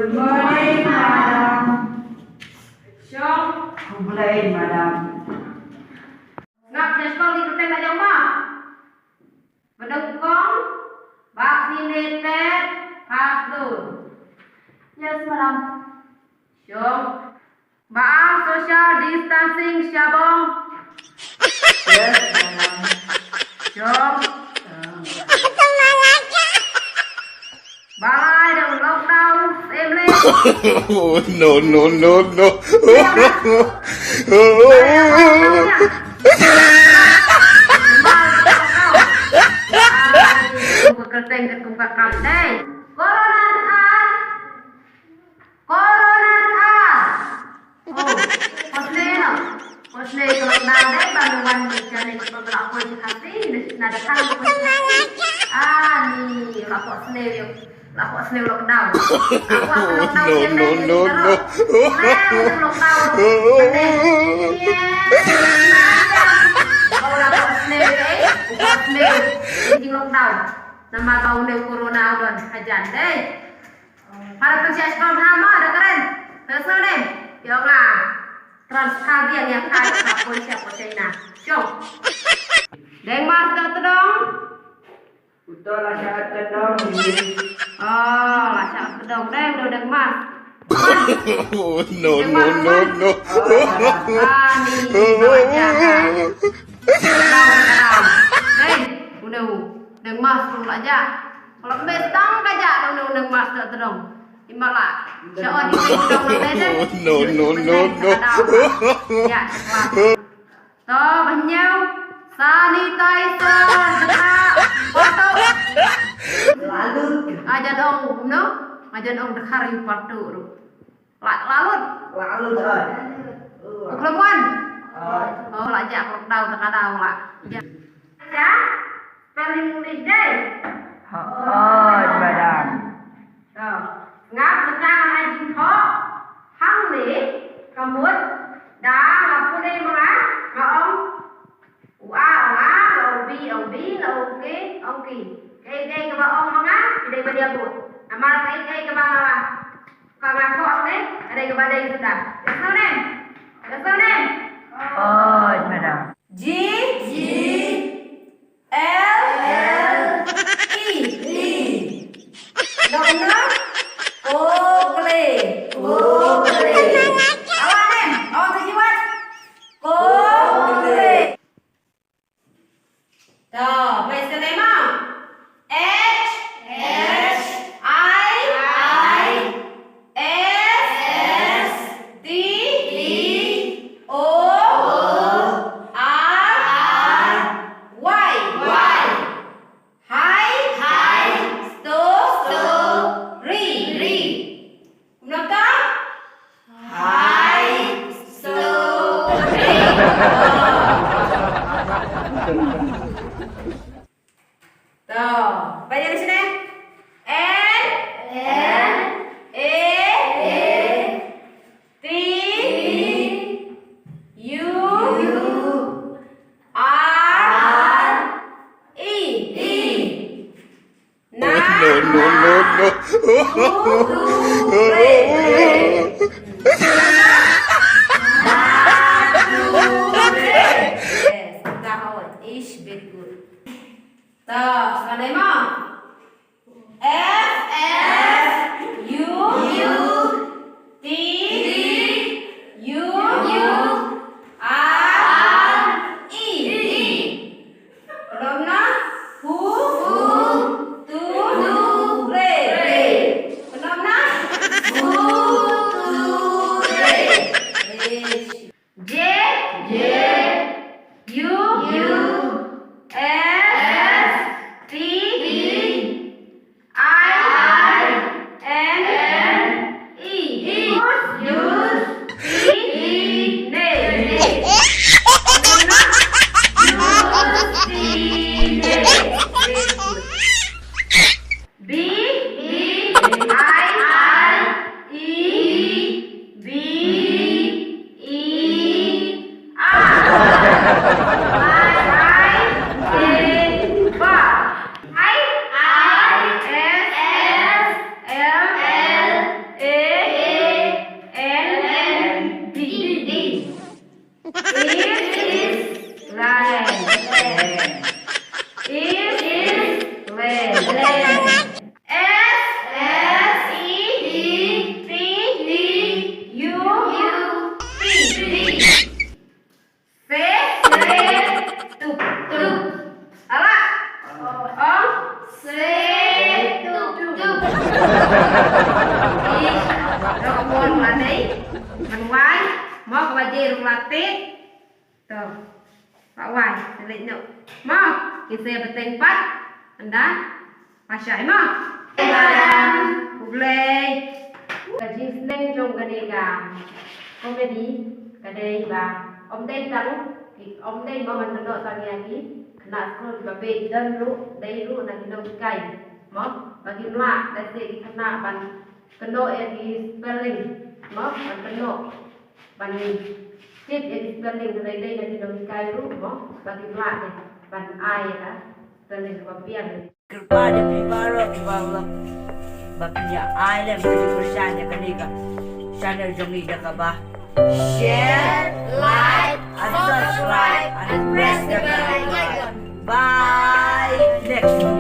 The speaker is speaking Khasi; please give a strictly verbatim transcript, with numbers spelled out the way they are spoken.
Good morning, madam. Shong. Khublei, madam. Ngap ïa skul ki kyrteng la jong ma. Baduk kong, vaccinated, pass dun. Yes, madam. Shong. Ba social distancing shabong. Yes, madam. Shong. Ba lai dang lockdown, em le. Oh, no, no, no, no. Corona. Corona. Oh, kosne no. Kosne ko lockdown dei ba me wan me jane ko to la ko ji khasi ne na da khang ko. Ah, ni la kosne yo. La kosne lockdown. Aku aku lockdown. No, no, no, no. Lockdown. Ko la kosne dei. Kosne. Ni lockdown. Namar ba une corona u don hajan dei. Para pynshah shkor bha mo da kren. Personal name. Ïa nga. Transfer biang ïa ka ka poi sha poi China. Shong. Deng mas da tedong. Uto la sha tedong. Oh, la sha tedong deng do deng mas. Oh, no, no, no, no. Ah, ni, ni, ni, ni, ni. Dei, uno, deng mas tu la ja. Kalau mes tang ka ja, uno, deng mas tu terong. Imala. Sha on ni deng tong dei dei. No, no, no, no. Ya, kelas. To, banyau. Sanitizer, deka. Foto. Lalu. Aja dong, no? Aja dong deka ri foto. La, la lut. La lut, oi. U khlem wan. Oi. Oh, la ja, klok dau, tang ka dau, la. Ja. Ja? Spelling English dei. Oi, madam. To. Ngap mynta nga ai jingthoh. Hangne, ka mut, da nga pule ma nga, nga ong. U A ong a, nga ong B ong B, nga ong K ong K. Kaei kaei kaba ong ma nga, ki dei ban ïa bud. Namar kaei kaei kaba nga la, ka nga thoh ne, ka dei kaba dei suda. Personal name. Personal name. Oi, madam. G. G. L. L. E. E. Dong na. Kokle. Kokle. Our name. Our name. Kokle. To, bai sene ma. H. H. I. I. S. S. T. T. O. O. Waje ruh la tip. To. Pak Wai, selit nyok. Mo, ngin sa ïa bteng pat. Ynda. Pashai mo. Khublei. Ka jingsneng jong kane ka comedy ka dei ba ym dei tang ki, ym dei mo ban kynnoh tang ïa ki khynnah skul kiba beit, don ruh, dei ruh na ki nonghikai mo ba kim lah, lehse ki khynnah ban kynnoh ïa ki spelling mo, ban kynnoh ban tip ïa ki spelling, hynrei dei na ki nonghikai ruh mo ba kim lah de ban ai ïa ka spelling kaba biang. Kyrpad ïa phi baroh kiba, ba phin ïa ai lem ka jingkyrshan ïa kane ka channel jong ngi da kaba share, like and subscribe and press the bell icon. Bye. Next.